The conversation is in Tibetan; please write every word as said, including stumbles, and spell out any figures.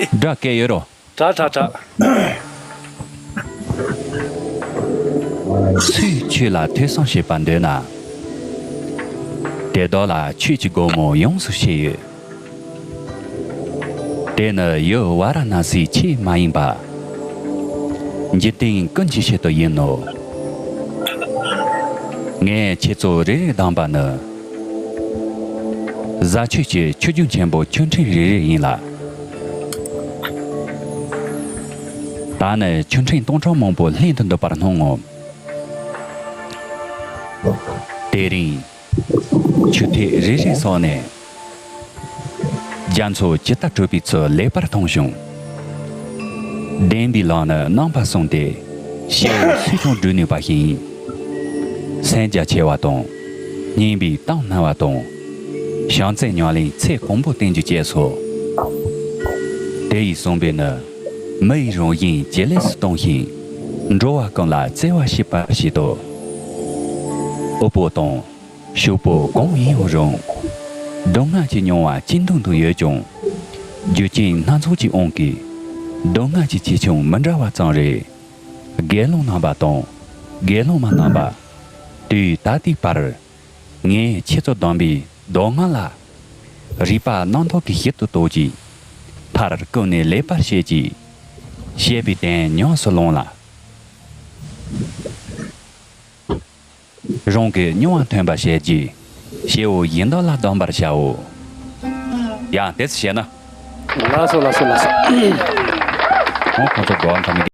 སྒྲ་སྐད་ཡོད་རོ། དྲག་དྲག་དྲག་སུས་ཆོས་ལ་ཐོས་བསམ་བྱེད་པར་འདོད་ན། དེ་དག་ལ་ཆོས་ཀྱི་སྒོ་མོ་ཡོངས་སུ་ཕྱེ་ཡོད། དེ་ནི་ཡུལ་ཝཱ་ར་ཎ་སིའི་ཆོས་མ་ཡིན་པ། འཇིག་རྟེན་ཀུན་གྱི་ཆེད་དུ་ཡིན་ནོ། ངས་ཁྱེད་ཚོ་རེ་རེར་གདམས་པ་ནི། བཟའ་ཆོས་ཀྱི་ཆུ་རྒྱུན་ཆེན་པོ་ཆུ་ཕྲན་རེ་རེ་ཡིན་ལ། ད་ནི་ཆུ་ཕྲན་སྟོང་ཕྲག་མང་པོ་ལྷན་དུ་འདུས་པར་སྣང་ངོ་། དེ་རིང་ཆུ་ཐིགས་རེ་རེ་སོགས་ནས། རྒྱ་མཚོ་ཇི་ལྟར་གྲུབ་པའི་ཚུལ་ལེགས་པར་མཐོང་བྱུང་། བདེན་པའི་ལམ་ནི་རྣམ་པར་སྲུང་སྟེ། སྐྱེ་བོ་སུས་ཀྱང་སྒྲོལ་ནུས་པ་ཞིག་ཡིན། སེམས་རྒྱ་ཆེ་བ་དང་། སྙན་པའི་གཏམ་སྨྲ་བ་དང་། བྱམས་བརྩེ་ཉམས་ལེན་ཚེ་གང་པོ་བསྟེན་རྒྱུ་བཅས་སོ། དེ་ཡིས་གསུངས་པས་ནི། མི་ཡི་རང་བཞིན་ཇེ་ལེགས་སུ་གཏོང་ཞིང་། འགྲོ་བ་ཀུན་ལ་བརྩེ་བ་བྱེད་པར་བྱེད་དོ། དབུལ་པོ་དང་། ཕྱུག་པོ་གང་ཡིན་རུང་། སྡུག་བསྔལ་གྱི་མྱོང་བ་ཅི་འདོད་འདོད་ཡོད་ཀྱང་། རྒྱུ་རྐྱེན་སྣ་ཚོགས་ཀྱི་དབང་གིས། སྡུག་བསྔལ་གྱི་ཆེ་ཆུང་མི་འདྲ་བ་ཙམ་རེད། དགེ་སློང་རྣམ་པ་དང་། དགེ་སློང་མ་རྣམ་པ། དུས་ད་ལྟའི་བར། ངས་ཁྱེད་ཚོ་གདམས་པའི་མདོ་སྔགས་ལ། རིག་པ་རྣམ་དག་གིས་ཞིབ་ཏུ་རྟོགས་ཀྱིས། མཐར་ཀུན་ནས་ལེགས་པར་བཤད་ཀྱིས། བཤད་པའི་དོན་ཉམས་སུ་བླངས་ལ། རང་གི་མྱོང་བ་ཐོན་པར་བྱས་རྗེས། སྐྱེ་བོ་གཞན་དག་ལ་གདམས་པར་བྱའོ། ཡང་དེ་ཙམ་བྱས་ན། ལགས་སོ་ལགས་སོ་ལགས་སོ། ཁོང་ཁོང་ཚོ་དགོངས་དག་མི།